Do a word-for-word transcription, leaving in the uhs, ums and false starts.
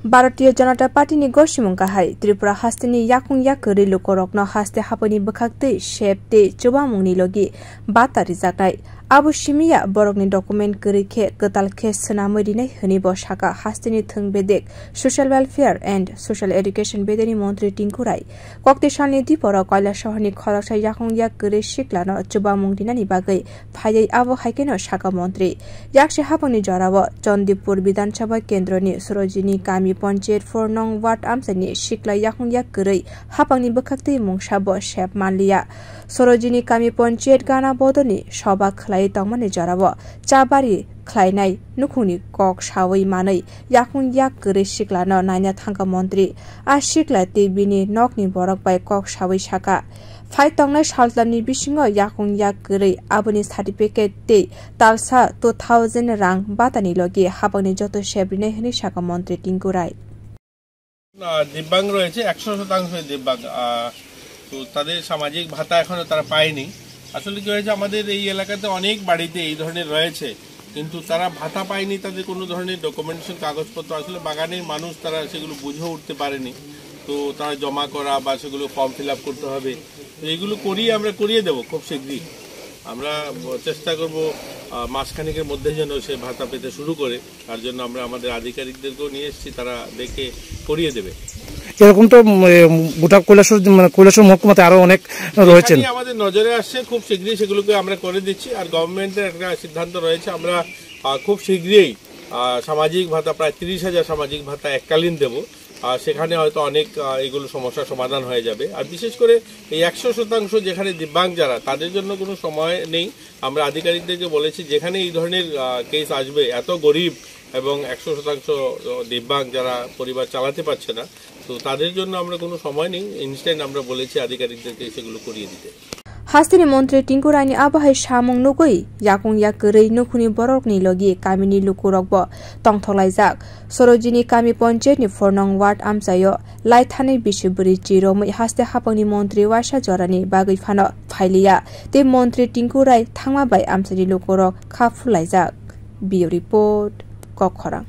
Bharatiya Janata Party ni gosimung kahai Tripura hasteni yakung yak kwrwi lukurokno haste hapani bwkhak tei sep tei chubamungni logi bata rijaknai. Abo simiya borokni document kwrwi khe kwtal khe swnamwi rinai hwnwi bo saka hasteni thwng bedek Social Welfare and Social Education bedeni montri Tinku Rai. Kokti salni diporo Kailasahar ni khoroksa yakung yak kwrwi siklano chubamung rinani bagwi phaiwi abo hai kheno saka montri. Yakse hapangni jorao Chandipur Bidhan Sabha kendroni Sorojini kami ponchayat four nong ward amchaini sikla yakung yak kwrwi hapangni bwkhak tei mungsa bo sep manliya. Sorojini kami ponchayat gana bodoni soba khlai tongmani jorao chabari khlainai nukhungni kok sawi manwi yakung yak kwrwi siklano naina thangkha montri. A sikla tei bini nokni borok bai kok sawi saka, phai tongnai saltamni bisingo yakung yak kwrwi aboni certificate tei talsa two thousand rang batani logi hapangni joto sep rinai hwnwi saka montri Tinku Rai. আহ, দিব্যাং রয়েছে, একশো শতাংশ দিব্যাং। আহ, তো তাদের সামাজিক ভাতা এখনো তারা পায়নি। আসলে কি হয়েছে, আমাদের এই এলাকাতে অনেক বাড়িতে এই ধরনের রয়েছে, কিন্তু তারা ভাতা পায়নি, তাদের কোনো ধরনের ডকুমেন্টেশন কাগজপত্র, আসলে বাগানের মানুষ, তারা সেগুলো বুঝে উঠতে পারেনি। তো তারা জমা করা বা সেগুলো ফর্ম ফিল আপ করতে হবে, তো এইগুলো করিয়ে আমরা করিয়ে দেবো খুব শীঘ্রই। আমরা চেষ্টা করব, আহ, মাসখানেকের মধ্যে যেন সে ভাতা পেতে শুরু করে। তার জন্য আমরা আমাদের আধিকারিকদেরকেও নিয়ে এসেছি, তারা দেখে করিয়ে দেবে। এরকম তো, উম, এ, গোটা কৈলাসহর, মানে, কৈলাসহর মহকুমাতে আরো অনেক রয়েছেন। যেখানেই আমাদের নজরে আসছে, খুব শীঘ্রই সেগুলোকে আমরা করে দিচ্ছি। আর গভর্নমেন্টের একটা সিদ্ধান্ত রয়েছে, আমরা, আহ, খুব শীঘ্রই, আহ, সামাজিক ভাতা, প্রায় তিরিশ হাজার সামাজিক ভাতা এককালীন দেব। আহ, সেখানে হয়তো অনেক, আহ, এগুলো সমস্যার সমাধান হয়ে যাবে। আর বিশেষ করে এই একশো শতাংশ যেখানে দিব্যাং যারা, তাদের জন্য কোনো সময় নেই। আমরা আধিকারিকদেরকে বলেছি, যেখানে এই ধরনের, আহ, কেস আসবে, এত গরিব এবং একশো শতাংশ দিব্যাং যারা পরিবার চালাতে পারছে না, তো তাদের জন্য আমরা কোনো সময় নেই, ইনস্ট্যান্ট আমরা বলেছি আধিকারিকদেরকে সেগুলো করিয়ে দিতে। Hasteni montri Tinku Raini abo hai samung nugwi yakung yak kwrwi nukhungni borokni logi kamini lukurokbo tongthoklaijak. Sorojini kami ponchayatni four nong ward amchaio laithani bisi bwrwi chiromwi haste hapangni montri waisa jorani bagwi phano phailiya tei montri Tinku Rai thangma bai amchaini lukurok kha phurlaijak. Bureau Report, Kokkhorang.